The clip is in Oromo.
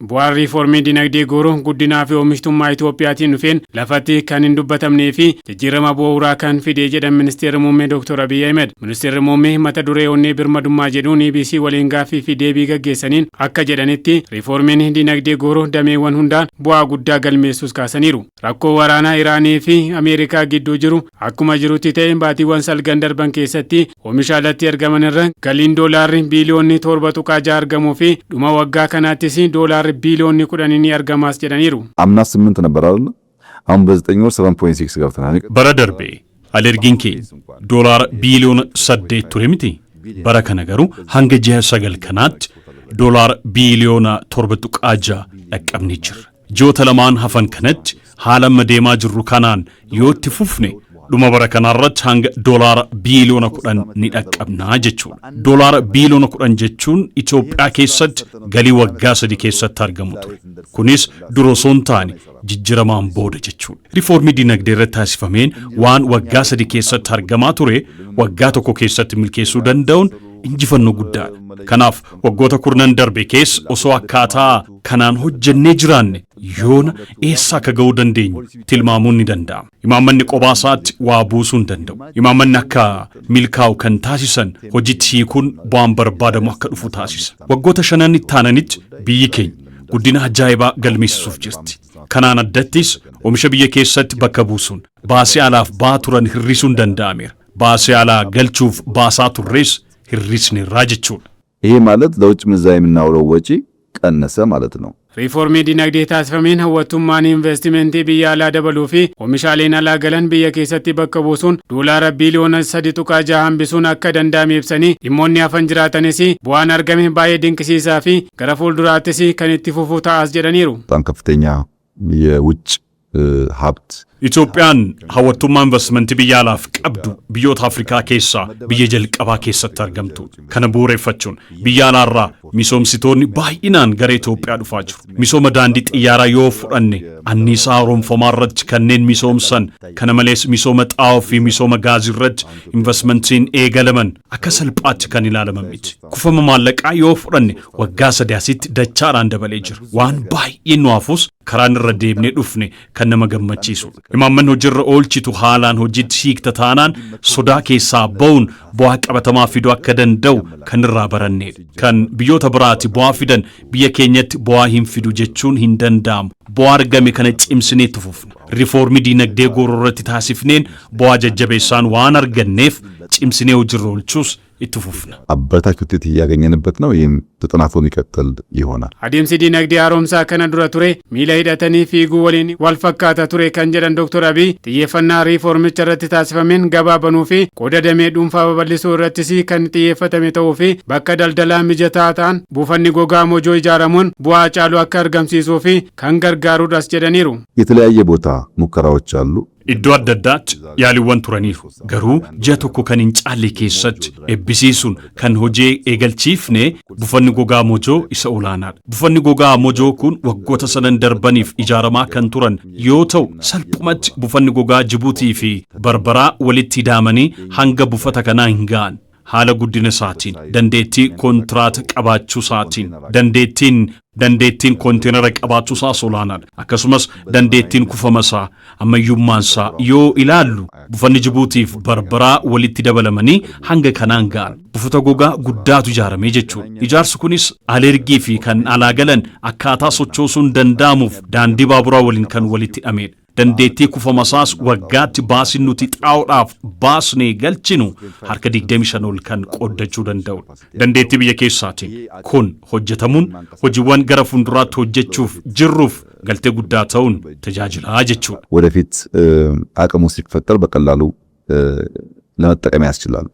Bu'aan riifoormii dinagdee gooroo guddinaa fi oomishtummaa Itoophiyaatiin dhufeen lafatti kan hin dubbatamnee fi jijjiirama bu'uuraa kan fide jedhan Ministeerri Muummee Dr. Abiyyi Ahmed. Ministeerri Muummee mata duree onnee birmadummaa jedhuun EBC waliin gaaffii fi deebii gaggeessaniin akka jedhanitti, riifoormiin dinagdee gooroo dameewwan hundaan bu'aa guddaa galmeessuus kaasaniiru. Rakkoo waraanaa Iraanii fi Ameerikaa gidduu jiru akkuma jirutti ta'e, baatiiwwan 9 darban keessatti oomisha alatti ergaman irra galiin doolaarri biiliyoonni 7.6 argamuu fi dhuma waggaa kanaattis doolaarri biiliyoonni 10 ni argamaas jedhaniiru. አምና 8 ነበር አይደል? አሁን በ9 ወር 7.6 ገብተናል። Bara darbe alergiin keenya doolaara biiliyoona 8 ture miti. Bara kana garuu hanga ji'a 9 kanaatti doolaara biiliyoona 7.6 dhaqqabnee jirra. Ji'oota lamaan hafan kanatti haala amma deemaa jirru kanaan yoo itti fufne, dhuma bara kanaarratti hanga doolaara biiliyoona 10 ni dhaqqabnaa jechuudha. Doolaara biiliyoona 10 jechuun Itoophiyaa keessatti galii waggaa 3 keessatti argamu ture. Kunis dura osoo hin taane jijjiiramaan booda jechuudha. Riifoormii dinagdee irratti taasifameen waan waggaa 3 keessatti argamaa ture waggaa 1 keessatti milkeessuu danda'uun injifannoo guddaadha. Kanaaf waggoota kurnan darbe keessa osoo akkaataa kanaan hojjennee jiraanne yoona eessa akka ga'uu dandeenyu tilmaamuun ni danda'ama. Imaammanni qophaa isaatti waa buusuu hin danda'u. Imaammanni akka milkaa'u kan taasisan hojiitti hiikuun bu'aan barbaadamu akka dhufu taasisa. Waggoota shanan itti aananitti biyyi keenya guddina ajaa'ibaa galmeessisuuf jirti. Kanaan addattis oomisha biyya keessatti bakka buusuun baasii alaaf ba'aa turan hir'isuun danda'ameera. Baasii alaa galchuuf baasaa turres hir'isneerraa jechuudha. ይሄ ማለት ለውጭ ምንዛሪ የምናውለው ወጪ ቀነሰ ማለት ነው። Riifoormii dinagdee taasifameen hawwattummaan investimentii biyya alaa dabaluu fi oomishaaleen alaa galan biyya keessatti bakka buusuun doolaara biiliyoona 3.6 hambisuun akka danda'ame ibsanii, dhimmoonni hafan jiraatanis bu'aan argame baay'ee dinqisiisaa fi gara fuulduraattis kan itti fufu ta'as jedhaniiru. በጣም ከፍተኛ የውጭ ሀብት Itoophiyaan hawwattummaa investimentii biyya alaaf qabdu biyyoota Afrikaa keessaa biyya jalqabaa keessatti argamtudha. Kana bu'uureffachuun biyya alaarraa misoomsitoonni baay'inaan gara Itoophiyaa dhufaa jiru. Misooma daandii xiyyaaraa yoo fudhanne, anniisaa haaromfamaa irratti kanneen misoomsan, kana malees misooma xaa'oo fi misooma gaazii irratti investimentiin eegalaman akka salphaatti kan ilaalaman miti. Kufama maallaqaa yoo fudhanne, waggaa 3 asitti dachaadhaan dabalee jira. Waan baay'een nu hafus karaan irra deemnee dhufne kan nama gammachiisudha. Imaammanni hojiirra oolchitu haalaan hojiitti hiikta taanaan sodaa keessaa ba'uun bu'aa qabatamaa fiduu akka danda'u kan irraa barannedha. Kan biyyoota biraati bu'aa fidan biyya keenyatti bu'aa hin fidu jechuun hin danda'amu. Bu'aa argame kana cimsinee itti fufna. Riifoormii diinagdee gooroo irratti taasifneen bu'aa jajjabeessaan waan arganneef cimsinee hojiirra oolchuus itti fufna. አበረታች ውጤት እያገኘንበት ነው። ይህም ተጠናክሮ የሚቀጥል ይሆናል። Adeemsi diinagdee haaromsaa kana dura ture miila hidhatanii fiiguu waliin wal fakkaata ture kan jedhan Dr. Abiy, xiyyeeffannaa riifoormicha irratti taasifameen gabaa banuu fi qooda damee dhuunfaa babal'isuu irrattis kan xiyyeeffatame ta'uu fi bakka daldalaa mijataa ta'an buufanni gogaa Mojoo ijaaramuun bu'aa caalu akka argamsiisuu fi kan gargaarudhas jedhaniiru. የተለያየ ቦታ ሙከራዎች አሉ። Iddoo adda addaatti yaaliiwwan turaniiru. Garuu ji'a 1 kan hin caalle keessatti eebbisiisuun kan hojii eegalchiifne buufanni gogaa Mojoo isa olaanaadha. Buufanni gogaa Mojoo kun waggoota sadan darbaniif ijaaramaa kan turan yoo ta'u, salphumatti buufanni gogaa Jibuutii fi Barbaraa walitti hidhamanii hanga buufata kanaa hin ga'an. Haala guddina isaatiin, dandeettii kontiraata qabaachuu isaatiin, dandeettiin konteenara qabaachuu isaas olaanaadha. Akkasumas dandeettiin kufama isaa, ammayyummaan isaa yoo ilaallu, buufanni Jibuutiif Barbaraa walitti dabalamanii hanga kanaan ga'an. Buufata gogaa guddaatu ijaaramee jechuudha. Ijaarsi kunis alergii fi kan alaa galan akkaataa sochoosuun danda'amuuf daandii baaburaa waliin kan walitti hidhamedha. Dandeettii kufama isaas waggaatti baasiin nuti xaa'oodhaaf baasnee galchinu harka 25 ol kan qooddachuu danda'udha. Dandeettii biyya keessaatiin kun hojjetamuun hojiiwwan gara fuulduraatti hojjechuuf jirruuf galtee guddaa ta'uun tajaajilaa jechuudha. ወደፊት አቅሙ ሲፈጠር በቀላሉ ለመጠቀም ያስችላል።